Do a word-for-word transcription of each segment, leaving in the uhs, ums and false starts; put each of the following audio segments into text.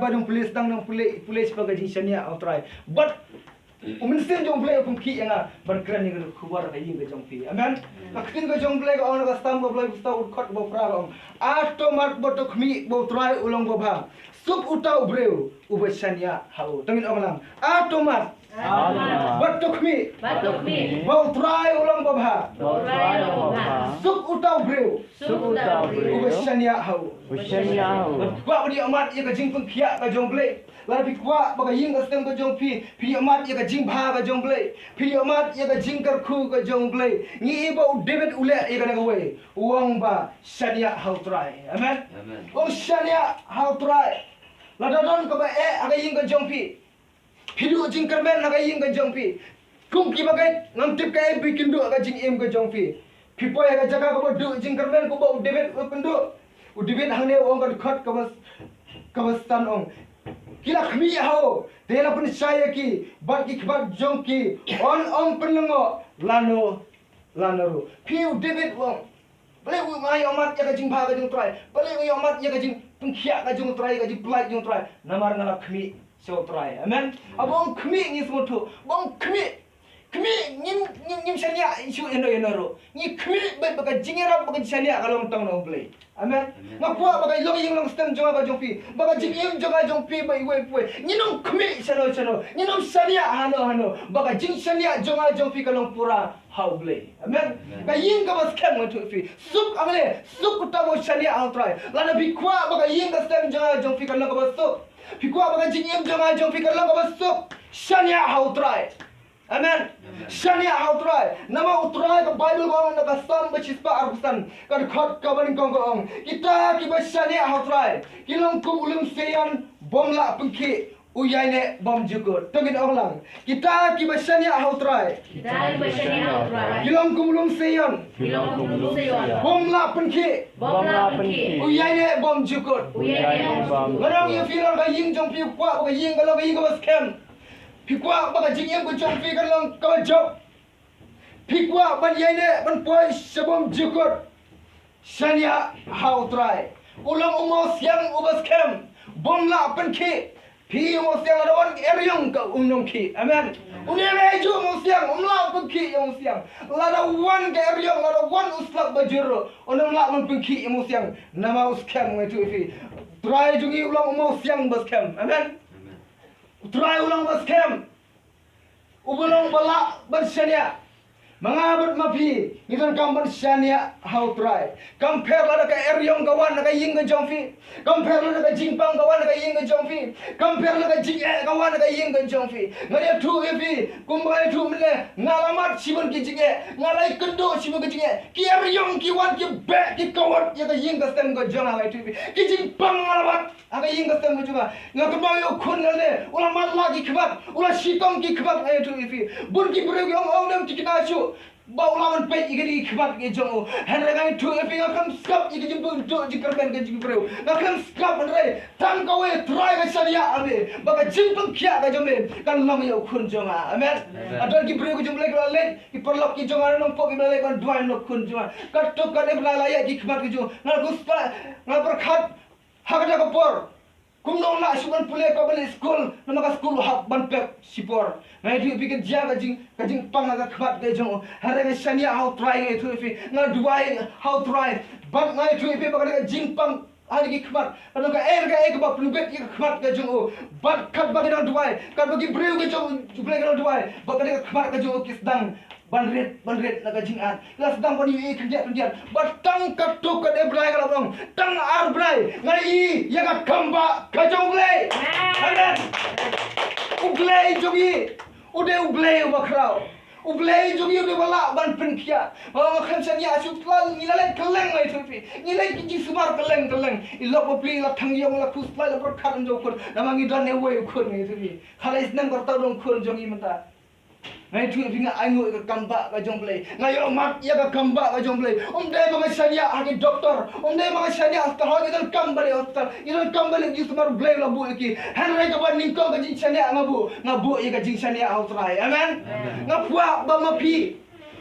Ba dang pule sdang, dang pule, pule shaphang ka jingshaniah ha U Trai. Bad u Mynsiem jong U Blei u pynkhih ïa nga ban kren ïa ka khubor ha ka ïing ka jong phi. Amen. Ka ktien ka jong U Blei ka ong na ka Salm ba lai phew saw, u dkhot ba phra ka ong: A to mad bad to khmih ba U Trai u long babha. Suk uta u briew uba shaniah ha u. To ngin ong lang: A to mad bad to khmih ba U Trai u long babha. Suk uta u briew uba shaniah ha u. Kwah ba phin ïohmad ïa ka jingpynkhiah ka jong U Blei. Lada phi kwah ba ka ïing ka sem ka jong phi, phi ïohmad ïa ka jingbha ka jong U Blei, phi ïohmad ïa ka jingkyrkhu ka jong U Blei, ngi i ba u David u leh ïa kane kawei, u ong ba shaniah ha U Trai. Amen. U ong shaniah ha U Trai. Lada don kaba eh ha ka ïing ka jong phi, phi duh jingkyrmen ha ka ïing ka jong phi. Kum ki bakit, ngam tip kaei ba kin duh ha ka jingim ka jong phi. Phi poi ha ka jaka kaba duh jingkyrmen kumba u David u pynduh. U David hangne u ong ha ka dkhot kaba, kaba san, ong: Ki la khmih ha u, te la pynshai ïa ki, bad ki khmat jong ki yn ym pynlyngngoh lano lano ruh. Phi, u David u ong, balei nga ïohmad ïa ka jingbha ka jong U Trai? Balei nga ïohmad ïa ka jingpynkhiah ka jong U Trai, ka jingpyllait jong U Trai? Namar nga la khmih sha U Trai. Amen. Haba ong khmih ngi sngewthuh ba ong khmih, khmih ngim, ngim, ngim shaniah shuh ïano ïano ruh. Ngi khmih bad ba ka jingïarap, ba ka jingshaniah ka long tang na U Blei. Amen. Nga kwah ba ka longïing longstem jong nga ka jong phi, ba ka jingim jong nga jong phi ba iwei pa iwei, ngin ym khmih shano shano, ngin ym shaniah hano hano, ba ka jingshaniah jong nga jong phi ka long pura ha U Blei. Amen. Ka ïing kaba skhem, nga ïathuh ïa phi, suk, amen, suk uta uba shaniah ha U Trai. Lada phi kwah ba ka ïing ka sem jong nga jong phi ka long kaba suk, phi kwah ba ka jingim jong nga jong phi ka long kaba suk, shaniah ha U Trai. Amen. Shaniah ha U Trai. Namar U Trai, ka Baibl ka ong na ka Salm ba shispah arphew san, ka dkhot kaba nyngkong ka ong: Kita kiba shaniah ha U Trai ki long kum u lum Sion bym lah pynkhih, u ïaineh bym jukut. To ngin ong lang: Kita kiba shaniah ha U Trai ki long kum u lum Sion bym lah pynkhih, u ïaineh bym jukut. Nga ong ïa phi, lada ka ïing jong phi, kwah ba ka ïing ka long ka ïing kaba skhem, phi kwah ba ka jingim ka jong phi ka long kaba jop, phi kwah ban ïaineh ban poi sha bym jukut, shaniah ha U Trai. U long u mawsiang uba skhem, bym lah pynkhih. Phi, u mawsiang lada wan ka eriong ka um nongkhih. Amen. Une ba ïa ju mawsiang, um lah pynkhih ïa u mawsiang. Lada wan ka eriong, lada wan u slap ba jur ruh, um lah ban pynkhih ïa u mawsiang. Namar u skhem, nga ïathuh ïa phi, U Trai jong ngi u long u mawsiang ba skhem. Amen. U Trai u long ba skhem, uba long ba lah ban shaniah. Ma nga bad ma phi ngi donkam ban shaniah ha U Trai. Kam pher lada ka eriong ka wan na ka ïing ka jong phi, kam pher lada ka jingpang ka wan na ka ïing ka jong phi, kam pher lada ka jingeh ka wan na ka ïing ka jong phi. Nga ïathuh ïa phi, kumba nga ïathuh mynne, nga la mad shibun ki jingeh, nga la ïakynduh shibun ki jingeh. Ki eriong ki wan, ki beh, ki kawat ïa ka ïing ka sem ka jong nga, nga ïathuh ïa phi. Ki jingpang nga la mad ha ka ïing ka sem ka jong nga. Nga kynmaw ïa u khun nga ne, u la mad la ki khmat, u la shitom ki khmat, nga ïathuh ïa phi. Bun ki briew ki ong, ong, ym thikna shuh ba u la wan peit ïa ki khmat ki jong u. Hynrei nga ïathuh ïa phi, nga khlem sngap ïa ki jingpynduh jingkyrmen ki jong ki briew. Nga khlem sngap, hynrei tang kawei, Trai ka shaniah ha me ba ka jingpynkhiah ka jong me kan long ïa u khun jong nga. Amen. Amen. Hadien ki briew ki jong U Blei ki la leit, ki paralok ki jong nga nongpop ki la leit ban duwai na u khun jong nga. Katto katne bnai la ïaid ki khmat ki jong nga, nga pyrkhat ha kata ka por, kumno nga lah shuh ban pule, ka ban leit skul, namar ka skul u hap ban pep shipor. Nga ïathuh ïa phi, ka jia ka jing, ka jingpang ha ka khmat ka jong u. Hynrei nga shaniah ha U Trai, nga ïathuh ïa phi, nga duwai ha U Trai. Bad nga ïathuh ïa phi ba ka dei ka jingpang ha ki khmat, ka dei kaei kaei kaba pynbeit ïa ka khmat ka jong u. Bad katba ki dang duwai, katba ki briew ki jong U Blei ki dang duwai, bad ka dei ka khmat ka jong u ki sdang ban rit, ban rit na ka jingat. Ki la sdang ban ïohi khyndiat khyndiat. Bad tang katto katne bnai, ka la ong, tang ar bnai nga ïohi ïa ka kambah ka jong U Blei. Amen. U Blei jong ngi u dei U Blei uba khraw. U Blei jong ngi u dei uba lah ban pynkhiah. Nga khlem shaniah shuh, ngi la leit kylleng, nga ïathuh ïa phi. Ngi leit ki jingsumar kylleng kylleng. I lok bapli, i la thang ïong, i la khuslai, i la pyrkhat ïa u khun. Namar ngi don uwei u khun, nga ïathuh ïa phi. Khatlai snem ka rta u dang khun jong ngi mynta. Nga ïathuh ïa phi, nga ainguh ïa ka kambah ka jong U Blei. Nga ïohmad ïa ka kambah ka jong U Blei. Ym dei ba nga shaniah ha ki doktor, ym dei ba nga shaniah ha hospital, ngi donkam ban leit hospital, ngi donkam ban leit jingsumar, U Blei u la buh ïa ki. Hynrei kaba nyngkong ka jingshaniah nga buh, nga buh ïa ka jingshaniah ha U Trai. Amen. Amen. Nga kwah ba ma phi,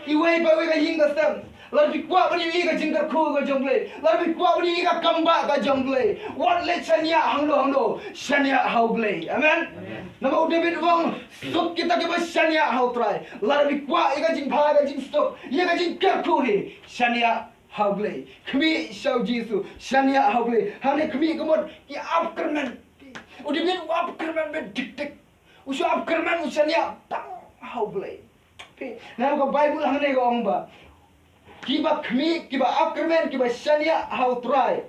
iwei pa iwei ka ïing ka sem, Lada phi kwah ban ïohi ka jingkyrkhu ka jong U Blei, lada phi kwah ban ïohi ka kambah ka jong U Blei, wat leh shaniah hangno hangno, shaniah ha U Blei. Amen. Namar u David u ong, suk kita kiba shaniah ha U Trai. Lada phi kwah ïa ka jingbha, ka jingsuk, ïa ka jingkyrkhu hi, shaniah ha U Blei. Khmih sha U Jisu, shaniah ha U Blei. Hangne khmih ka mut ki ap kyrmen. U David u ap kyrmen beit dik dik. U shu ap kyrmen, u shaniah tang ha U Blei. Phi, na ka Baibl hangne ka ong ba kiba khmih, kiba ap kyrmen, kiba shaniah ha U Trai,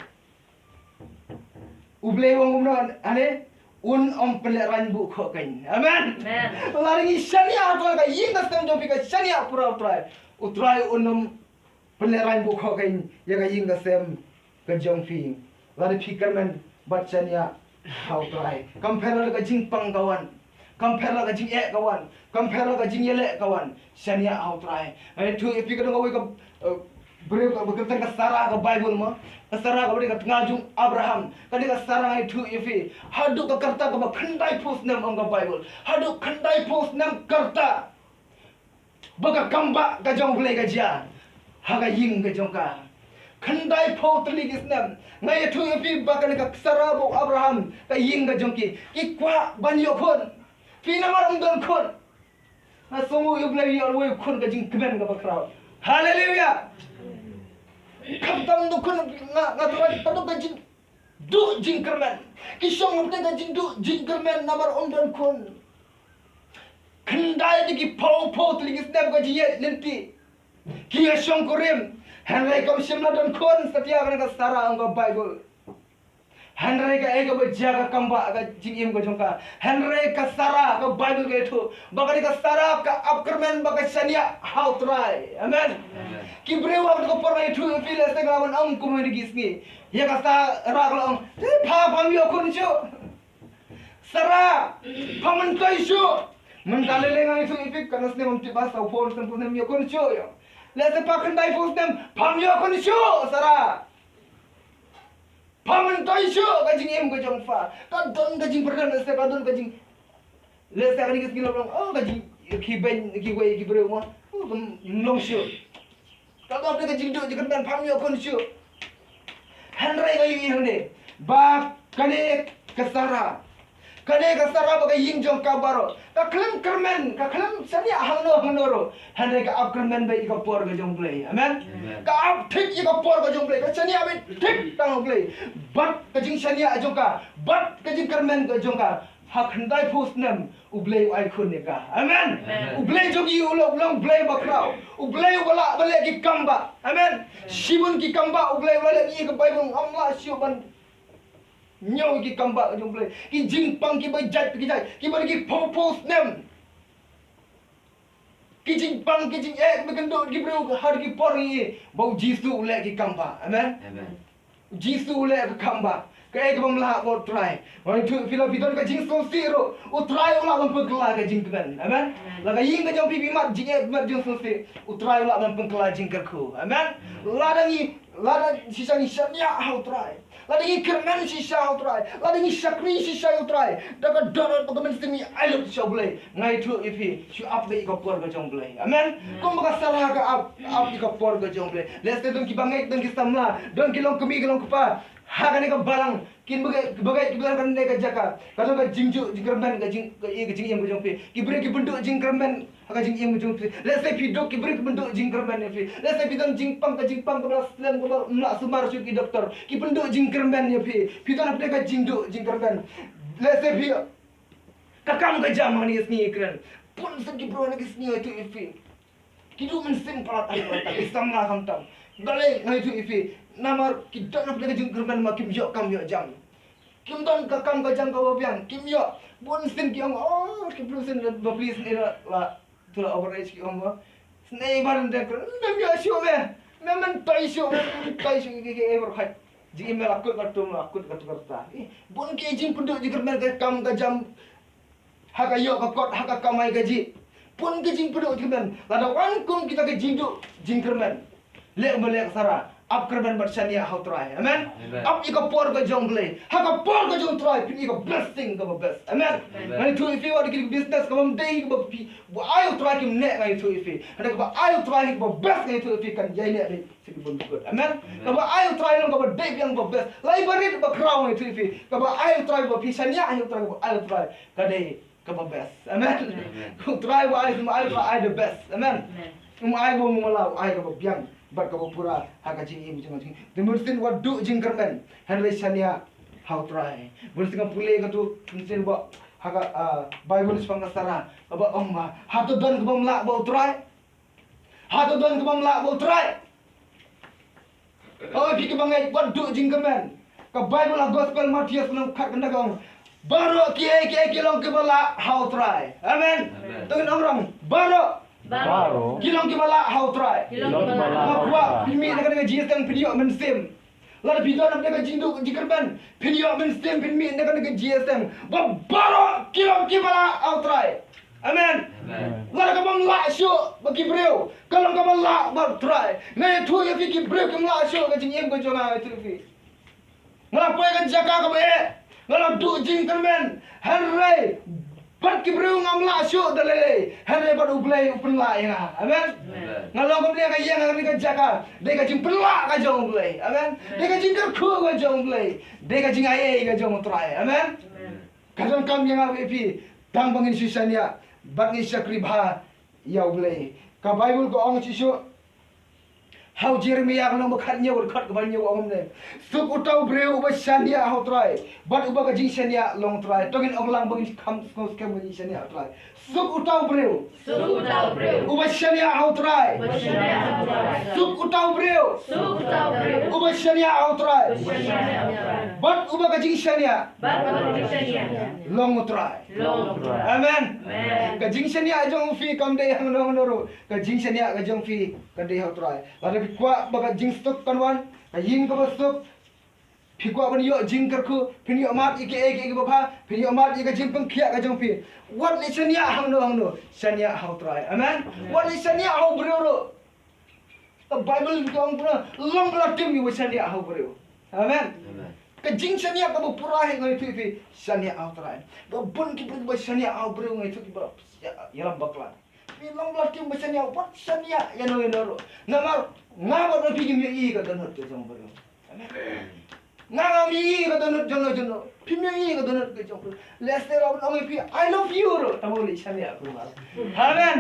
U Blei u ong kumno hangne, un ym pynlehraiñ buh khohkeiñ. Amen. Lada ngi shaniah ha U Trai, ka ïing ka sem jong phi ka shaniah pura ha U Trai, U Trai un ym pynlehraiñ buh khohkeiñ ïa ka ïing ka sem ka jong phi. Lada phi kyrmen bad shaniah ha U Trai, kam pher lada ka jingpang ka wan, kam pher lada ka jingeh ka wan, kam pher lada ka jingïaleh ka wan, shaniah ha U Trai. Ai tu ïa phi, ka don kawei ka, eh, briew kaba kyrteng ka Sarah ha ka Baibl mo. Ka Sarah kaba dei ka tnga jong u Abraham. Ka dei ka Sarah, ai tu ïa phi, haduh ka rta kaba khyndaiphew snem, ong ka Baibl, haduh khyndaiphew snem ka rta ba ka kambah ka jong U Blei ka jia ha ka ïing ka jong ka. Khyndaiphew tylli ki snem. Nga ïathuh ïa phi ba kane ka Sarah bad u Abraham, ka ïing ka jong ki, ki kwah ban ïoh khun. Phi, namar ym don khun. Nga sngew ïa U Blei u ïoh wei u khun, ka jingkmen kaba khraw. Haleluya. Khamtam don khun, nga, nga tharai haduh ka jing duh jingkyrmen. Ki shong hapdeng ka jingduh jingkyrmen namar ym don khun. Khyndai tylli ki phew phew tylli ki snem ka jingïaid lynti, ki ïa shongkurim. Hynrei kam shym la don khun satia kane ka Sarah, ong ka Baibl. Hynrei kaei kaba jia? Ka kambah ka jingim ka jong ka. Hynrei ka Sarah, ka Baibl ka ïathuh ba kane ka Sarah ka ap kyrmen bad ka shaniah ha U Trai. Amen. Amen. Ki briew ha kane ka por, nga ïathuh ïa phi, lehse nga wan ong kumne ha kine ki sngi. Ïa ka Sarah ka la ong, "Te pha, pham ïoh khun shuh. Sarah, pham myntoi shuh." Mynta lei lei nga ïathuh ïa phi, katno snem ym tip, ba saw phew snem, phew snem ïoh khun shuh ïa. Lehse pha khyndai phew snem, pham ïoh khun shuh, Sarah. Pham myntoi shuh ka jingim ka jong pha. Ka don ka jingpyrkhat, lehse ka don ka jing, lehse kane ka sngi la long, oh, ka jing, ki beiñ, kiwei ki briew mo, oh, kam long shuh. Ka don ka jingduh jingkyrmen, pham ïoh khun shuh. Hynrei ka ïohi hangne ba kane ka Sarah, kane ka Sarah bad ka ïing jong ka baroh, ka khlem kyrmen, ka khlem shaniah hangno hangno ruh, hynrei ka ap kyrmen beit ïa ka por ka jong U Blei. Amen. Amen. Ka ap thik ïa ka por ka jong U Blei, ka shaniah beit thik tang ha U Blei. Bad ka jingshaniah jong ka, bad ka jingkyrmen ka jong ka, ha khyndai phew snem U Blei u ai khun ïa ka. Amen. Amen. U Blei jong ngi u long, u long U Blei bakhraw. U Blei uba lah ban leh ki kambah. Amen. Shibun ki kambah U Blei u la leh, ngi ïa ka Baibl, ngam lah shuh ban ñiew ki kambah jong U Blei. Ki jingpang kiba jait ki jait, kiba dei ki phew phew snem. Ki jingpang ki jingeh kiba kynduh ki briew ha ki por ngi, ba U Jisu u leh ki kambah. Amen. Amen. U Jisu u leh ka kambah. Kaei kaba ym lah bad U Trai. Nga ïathuh ïa phi, la phi don ka jingsngewsih ruh, U Trai u lah ban pynkylla ka jingkmen. Amen. Amen. La ka ïing ka jong phi phi mad jingeh, phi mad jingsngewsih, U Trai u lah ban pynkylla jingkyrkhu. Amen. Lada ngi, lada shisha ngi shaniah ha U Trai, lada ngi kyrmen shisha ha U Trai, lada ngi shakri shisha ha U Trai, da ka dohnud bad ka mynsiem ngi ai lut sha U Blei, nga ïathuh ïa phi, shu ap beit ïa ka por ka jong U Blei. Amen. Kumba ka Sarah ka ap, ap ïa ka por ka jong U Blei. Lehse don kiba ngeit, don ki samla, don ki longkmie ki longkpa ha kane ka balang, kin ba ngeit, ba ngeit kiba don kane ka jaka. Ka don ka jingduh jingkyrmen ka jing, ka, ïa ka jingim ka jong phi. Ki briew ki pynduh jingkyrmen ha ka jingim ka jong phi. Lehse phi duk, ki briew ki pynduh jingkyrmen ïa phi. Lehse phi don jingpang, ka jingpang kaba la slem, kaba ym lah sumar shuh ki doktor, ki pynduh jingkyrmen ïa phi. Phi don hapdeng ka jingduh jingkyrmen. Lehse phi, ka kam ka jam ha kine ki sngi kren. Bun sien ki briew ha kine ki sngi, nga ïathuh ïa phi, ki duh mynsiem palat, palat, ki samla khamtam. Balei nga ïathuh ïa phi? Namar ki don hapdeng ka jingkyrmen, ma kim ïoh kam ïoh jam. Kim don ka kam ka jam kaba biang, kim ïoh. Bun sien ki ong, oh, ki briew sien ba pli sien la, la, tu la overage ki ong ba. Sien ba dang dang kren, ym ïoh shuh me. Me myntoi shuh, me myntoi shuh ki, ki, ki, eh, baroh. Jingim me la kut ka tum, la kut ka tum ka rta. Eh, bun ki jingpynduh jingkyrmen, ka kam ka jam, ha ka ïoh ka kot, ha ka kamai kajih. Bun ki jingpynduh jingkyrmen. Lada wan kum kita ki jingduh jingkyrmen, leh kumba leh ka Sarah, Ap kyrmen bad shaniah ha u Trai. Amen. Amen. Ap ïa ka por ka jong u Blei. Ha ka por ka jong u Trai phin ïoh ka blessing kaba best. Amen. Amen. Ngan ïathuh ïa phi wat ki business kaba ym dei kaba phi, ba ai u Trai kim neh, ngan ïathuh ïa phi. Hynrei kaba ai u Trai kaba best ngan ïathuh ïa phi kan ïai neh dei. Amen. Amen. Kaba ai u Trai long kaba dei biang kaba best. Lai barit ba khraw ngan ïathuh ïa phi. Kaba ai u Trai ba phi shaniah ïa u Trai, kaba ai u Trai ka dei kaba best. Amen. Amen. U Trai ba ai, u ai ba ai the best. Amen. Amen. Um ai ba mala, u ai kaba biang bad kaba pura ha ka jingim jong ka jingim. Te mynsiem wat duh jingkyrmen, hynrei shaniah ha u Trai. Mynsiem ka pule ka tu, mynsiem ba ha ka, ah, Bible shaphang ka Sara kaba ong ba hato don kaba mlah ba u Trai? Hato don kaba mlah ba u Trai? Oi phi kiba ngeit, wat duh jingkyrmen. Ka Bible ha Gospel Mathaios lynnong khatkhyndai ka ong, baroh kiei kiei ki long kiba lah ha u Trai. Amen. Amen. To ngin ong rong, baroh. Baroh. Ki long kiba lah ha u Trai. Ki long kiba lah ha u Trai. Nga kwah phin mih na kane ka jingïaseng phin ïoh mynsiem. Lada phi don na ka jingduh jingkyrmen, phin ïoh mynsiem phin mih na kane ka jingïaseng ba baroh ki long kiba lah ha u Trai. Amen. Amen. Lada kaba ym lah shuh ba ki briew, ka long kaba lah ba u Trai. Nga ïathuh ïa phi, ki briew kim lah shuh ka jingim ka jong nga, nga ïathuh ïa phi. Nga la poi ka jaka kaba eh, nga la duh jingkyrmen, hynrei bad ki briew ngam lah shuh da lei lei, hynrei bad u Blei u pynlah ïa nga. Amen. Amen. Nga long kumne, nga ïeng ha kane ka jaka, dei ka jingpynlah ka jong u Blei. Amen. Amen. Dei ka jingkyrkhu ka jong u Blei, dei ka jingaiei ka jong u Trai. Amen. Amen. Ka donkam ïa nga bad ïa phi, tang ba ngin shu shaniah bad ngin shakri bha ïa u Blei. Ka Bible ka ong shisha ha u Jeremiah ka lynnong ba khathynñiew, dkhot kaba hynñiew, ong kumne, suk uta u briew uba shaniah ha u Trai bad uba ka jingshaniah long u Trai. To ngin ong lang ba ngin kham sngewskhem ba ngin shaniah ha u Trai. Suk uta u briew. Suk uta u briew. Uba shaniah ha u Trai. Uba shaniah ha u Trai. Suk uta u briew. Suk uta u briew. Uba shaniah ha u Trai. Uba shaniah ha u Trai. Bad uba ka jingshaniah. Bad uba ka jingshaniah. Long u Trai. Long u Trai. Amen. Amen. Ka jingshaniah jong phi kam dei hangno hangno ruh. Ka jingshaniah ka jong phi ka dei ha u Trai. Lada phi kwah ba ka jingsuk kan wan, ka ïing kaba suk, phi kwah ban ïoh jingkyrkhu, phin ïoh mad ïa kiei kiei kiba bha, phin ïoh mad ïa ka jingpynkhiah ka jong phi. Wat leit shaniah hangno hangno, shaniah ha u Trai. Amen. Amen. Wat leit shaniah ha u briew ruh. Ka Bible ka ong phi, long ba la tim ïa uba shaniah ha u briew. Amen. Amen. Ka jingshaniah kaba pura hi, nga ïathuh ïa phi, shaniah ha u Trai. Ba bun ki briew ba shaniah ha u briew, nga ïathuh ïa phi, ba ïalam bakla. Phi long ba la tim ba shaniah, wat shaniah ïano ïano ruh. Namar nga bad phi ngim ïohi ka dohnud ka jong u briew. Amen. Nga ngam ïohi ka dohnud jong no jong no. Phim ïohi ka dohnud ka jong u briew. Lehse u la ong ïa phi, "I love you," ruh, tang ba u leit shaniah kumne. Amen.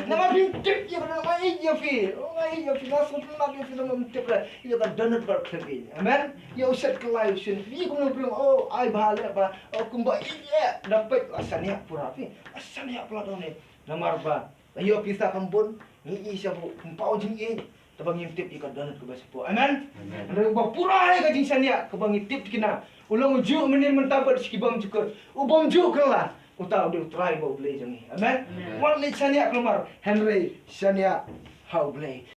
Namar phim tip ïa ka dohnud, nga ïeit ïa phi. Oh, nga ïeit ïa phi, nga sngewtynnat ïa phi, namar phim tip ïa ka dohnud kaba khlem ïeit. Amen. Ïa u shet kyllai u shet. Phi kumno u briew, oh, ai bha leh bha. Oh, kumba ïeit leh. Da peit la shaniah pura phi. La shaniah pura dohnud. Namar ba la ïoh pisa kam bun, ngi ïohi sha ba pynpaw jingïeit, te ba ngim tip ïa ka dohnud kaba shapoh. Amen. Amen. Hynrei uba pura ïa ka jingshaniah kaba ngi tip tikna, u long ujuh mynnin mynta bad sha ki bymjukut, u bymjukut la, uta u dei u Trai ba u Blei jong ngi. Amen. Amen. Wat leit shaniah kulmar, hynrei shaniah ha u Blei.